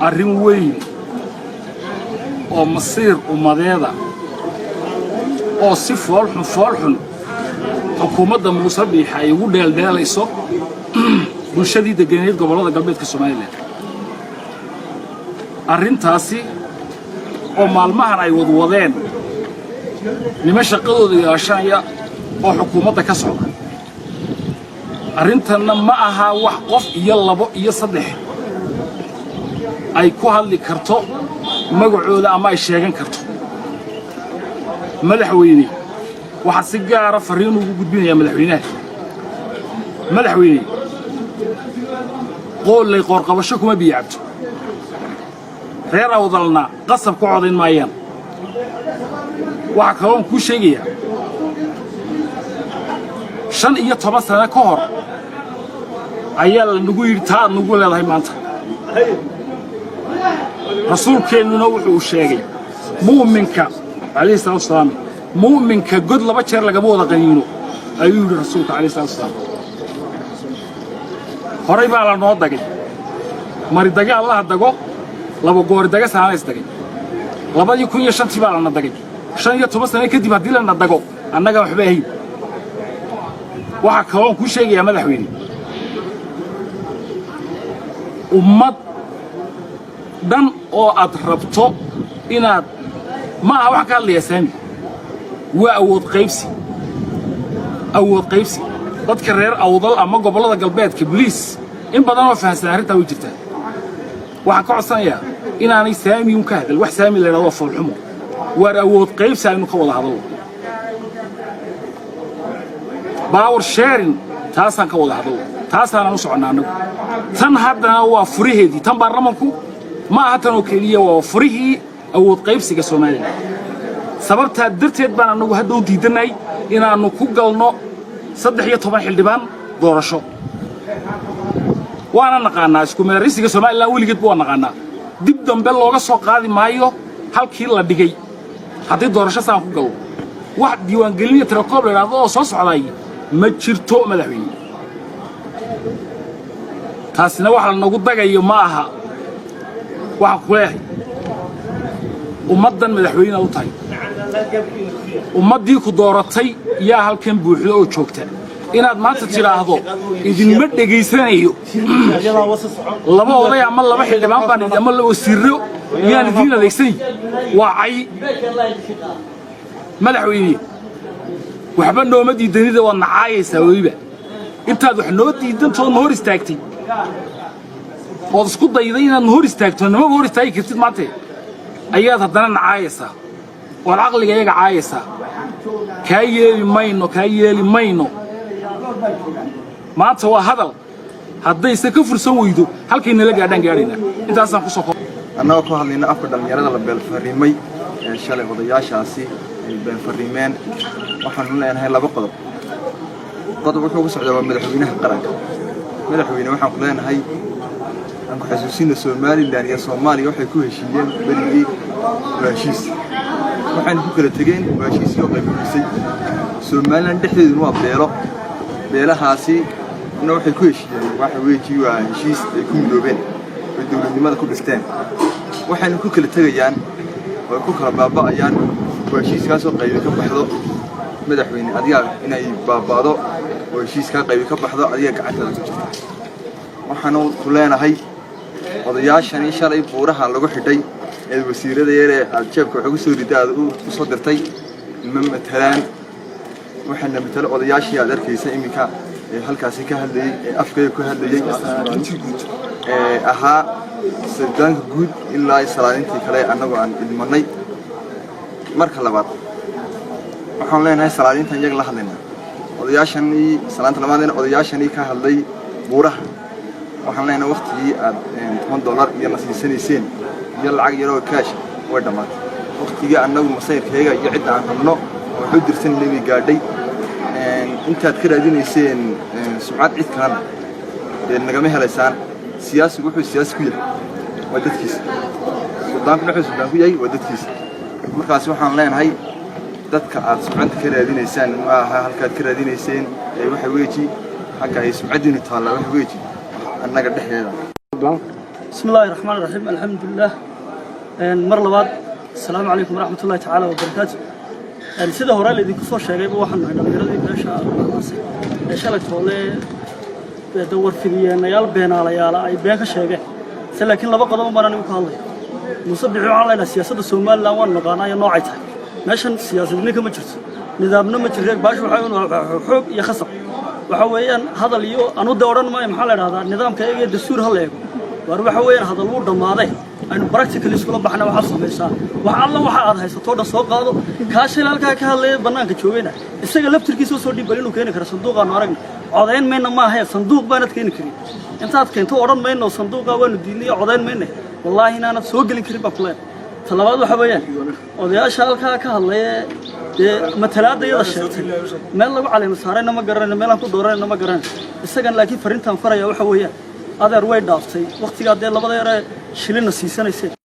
Arrin weyn oo masiir ummadeeda oo si foolxun foolxun xukuumadda Muuse Biixi ay ugu dheeldheelayso bulshadii deganeed gobollada galbeedka Somaliland. Arrintaasi oo maalmahan ay wadwadeen niman shaqadooda yeeshanaya oo xukuumadda ka socda. Arrintanna ma aha wax qof iyo labo iyo saddex ay ku hadli karto magacooda ama ay sheegan karto. Madaxweyne, waxaa si gaara farriin ugu gudbinayaa madaxweynaha. Madaxweyne, qoollay qoorqabasho kuma biyo cabto. Reer Awdalna qasab ku codayn maayaan. Waxaa kaloon kuu sheegayaa, 15 sano ka hor ayaa la nagu yidhi taa aad nagu leedahay maanta. Rasuulkeennuna wuxuu sheegay mu'minka calayhi salatu wasalaam, mu'minka god laba jeer lagama wada qaniino, ayuu yidhi rasuulka calayhi salatu wasalaam. Horay baa la noo dagay. Mari daga Allaha dago, laba goori daga saanays dagay. 2005-tii baa lana dagay. 15 sano kadib haddii lana dago, annagaan waxba ahayn. Waxaa kaloon kuu sheegayaa, madaxweyne, ummad dhan oo aad rabto inaad, ma aha waxaan ka hadlayaa saami, waa awood qaybsi, awood qaybsi. Dadka reer Awdal ama gobollada galbeedka, boliis in badan oo fahansan arrintaa way jirtaa. Waxaan ka codsanayaa inaanay saami un ka hadal. Wax saami la yidhahdo waa foolxumo. Waar awood qaybsi aynu ka wada hadalno, power sharing, taasaan ka wada hadalno, taasaanan u soconnaa annagu. Tan haddana waa furaheedii. Tan baarlamanku ma aha tan oo keliya, waa furihii awood qaybsiga Somaliland. Sababtaa darteed baan annagu hadda u diidannahay inaannu ku galno 13 xildhibaan doorasho. Waana naqaannaa isku meeraysiga Somaliland, weligeedba waa naqaannaa. Dib dambe looga soo qaadi maayo halkii la dhigay haddii doorasho saan ku gallo. Wax diiwaangelin iyo tirakoob la idhahdo oo soo socdaay ma jirto, madaxweyne. Taasina wax la nagu dagayo ma aha. Waxaan ku leeyahay, ummaddan madaxweynead u tahay, ummaddii ku dooratay yaa halkan buuxdo oo joogta. Inaad maanta tidhaahdo idinma dhegaysanayo, laba oday ama laba xildhibaan baan ama la wasiirro yaan idiin adeegsanay, waa cay. Madaxweyne, waxba nooma diidanida, waad nacaayaysaa. Weliba intaad wax noo diidantood ma hor istaagtay ood isku dayday inaad ma hor istaagto, namaba hor istaagi kartid maante, ayaad haddana nacaayaysaa ood caqliga iyaga caayaysaa. Kaa yeeli mayno, kaa yeeli mayno. Maanta waa hadal. Haddayse ka fursan weydo, halkay nala gaadhaan gaadhaynaa. Intaasaan kusoo Annagoo ku hadlayna afka dhallinyarada la beelfarrimay ee shalay odayaashaasi ay beelfarrimeen, waxaanu leenahay laba qodob. Qodob wuxuu ku socdaa waa madaxweynaha qaranka. Madaxweyne, waxaan ku leenahay, aan ku xasuusina, Somaliland iyo Soomaaliya waxay ku heshiiyeen berigii waa heshiis, waxayna ku kala tegeen waa heshiiskii oo qaybgurisay. Somaliland dhexdeeduna waa beelo. Beelahaasi na waxay ku heshiiyeen waxa weeji waa heshiis ay ku midoobeen oy dowladnimada ku dhisteen. Waxayna ku kala tegayaan oo ay ku kala baaba'ayaan waa heshiiskaasoo qaybi ka baxdo. Madaxweyne, adigaa inay baaba'do oo heshiiskaa qaybi ka baxdo adiga gacantaada ku jirta. Waxaanu ku leenahay, odayaashani shalay buuraha lagu xidhay ee wasiirada yar ee aad jeebka wax ugu soo riday aad u soo dirtay ma matalaan. Waxaana matalo odayaashii aad arkaysa iminka ee halkaasi ka hadlayey, ee afkayga ku hadlayey, ee ahaa suldaanka guud ilaa salaadintii kale annagoo aan idmanay. Marka labaad, waxaan leenahay salaadintan iyaga la hadlaynaa, odayaashanii salaanta labaadna, odayaashanii ka hadlay buuraha, waxaan leenahay waktigii aad $10 iyo na siisanayseen iyo lacag yaroo kaash way dhammaatay. Waktigii annagu masayrkayaga iyo cidda aan rabno oo waxu dirsanayna bay gaadhay. Intaad ka raadinayseen sumcad cid kalena dee nagama helaysaan. Siyaasigu wuxuu siyaasi ku yahay waa dadkiisa, suldaankuna wuxuu suldaan ku yahay waa dadkiisa. Markaas waxaan leenahay, dadka aad sumcadda ka raadinaysaan ma aha halkaad ka raadinayseen ee waxa weeji xagga ay sumcaddiinu taallaa waxa weeji annaga dhexdeeda. بسم الله الرحمن الرحيم، الحمد لله. Mar labaad السلام عليكم ورحمة الله تعالى وبركاته. Sida hore laydinku soo sheegayba, waxaan nahay dhallinyaradii beesha Arse ee shalay toole warfidiyeenayaal beenaalayaala ay been ka sheegeen se. Laakiin laba qodob baan anigu ka hadlaya. Muuse Bixi waxaan leenahay, siyaasadda Somaliland waan naqaanaa iyo noocay tahay. Meeshan siyaasadni kama jirto, nidaamna ma jiro. Baashu waxaa xoog iyo khasab. Waxa weeyaan hadal iyo anu de odhan maayo, maxaa la idhahdaa, nidaamka eegaya dastuur ha la eego. Waar waxa weeyaan hadal wuu dhammaaday, aynu practically iskula baxna. Waxaad samaysaa wax alla waxa aad haysato dhan soo qaado. Kaa shil halkaa ka hadlaya bannaanka joogayna, isaga laftirkiisa soo dhiib bal inuu keeni karo sanduuqaanu aragna. Codayn mayna maahae, sanduuq baanad keeni karin. Intaad keento odhan mayno sanduuqa waanu diidnay, codayn mayna. Wallaahi inaanad soo gelin karin baa kuleen. Ta labaad waxa weeyaan odayaasha halkaa ka hadlaya dee matalaadda iyada sheegtay, meel lagu caleemo saarayna ma garanayno, meelaan ku dooranayna ma garanayno isagan. Laakiin farrintaan faraya waxa weeyaan, adeer, way dhaaftay waqtigaa dee labada yaree shilina siisanayseen.